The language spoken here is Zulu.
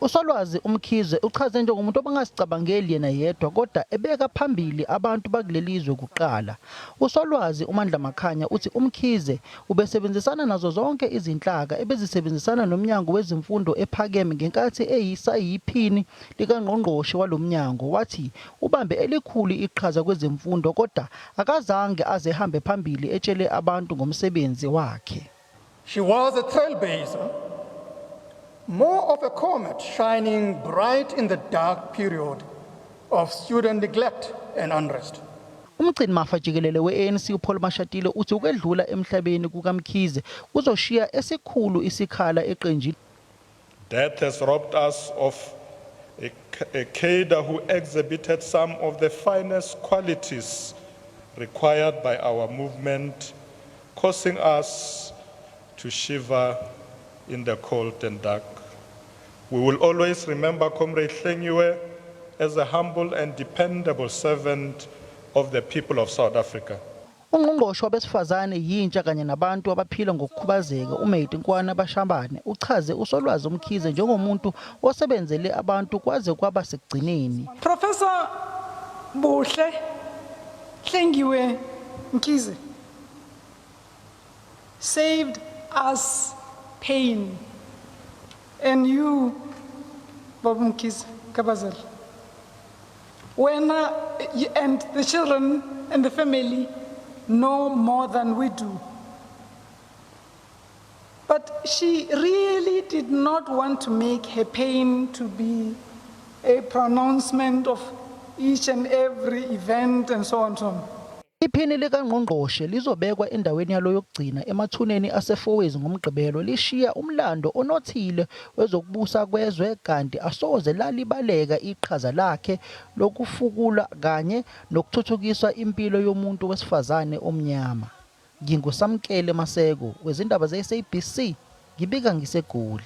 USolwazi uMkhize uchaze njengomuntu obengazicabangeli yena yedwa kodwa ebeka phambili abantu bakuleli zwe kuqala. USolwazi uMandla Makhanya uthi uMkhize ubesebenzisana nazo zonke izinhlaka ebezisebenzisana noMnyango wezeMfundo ePhakeme ngenkathi eyisayiphini likangqongqoshe walo mnyango, wathi ubambe elikhulu iqhaza kwezemfundo kodwa akazange aze ehambe phambili etshele abantu ngomsebenzi wakhe. She was a trailblazer, more of a comet shining bright in the dark period of student neglect and unrest. Umgcinimafa jikelele we-ANC uPaul Mashatile uthi ukwedlula emhlabeni kukaMkhize kuzoshiya esikhulu isikhala eqenjini. Death has robbed us of a cadre who exhibited some of the finest qualities required by our movement, causing us to shiver in the cold and dark. We will always remember Comrade Hlengiwe as a humble and dependable servant of the people of South Africa. Ungqongqoshe wabesifazane yintsha kanye nabantu abaphila ngokukhubazeka uMaite Nkoana-Mashabane uchaze uSolwazi uMkhize njengomuntu osebenzele abantu kwaze kwaba sekugcineni. Professor Buhle Hlengiwe Mkhize saved us pain. And you, Baba Mkhize, Kabazela, when and the children and the family know more than we do. But she really did not want to make her pain to be a pronouncement of each and every event and so on and so on. Iphini likangqongqoshe lizobekwa endaweni yalo yokugcina emathuneni aseFourways ngoMgqibelo lishiya umlando onothile wezokubusa kwezwe kanti asoze lalibaleka iqhaza lakhe lokufukula kanye nokuthuthukisa impilo yomuntu wesifazane omnyama. NginguSamkele Maseko wezindaba ze-SABC ngibika ngiseGoli.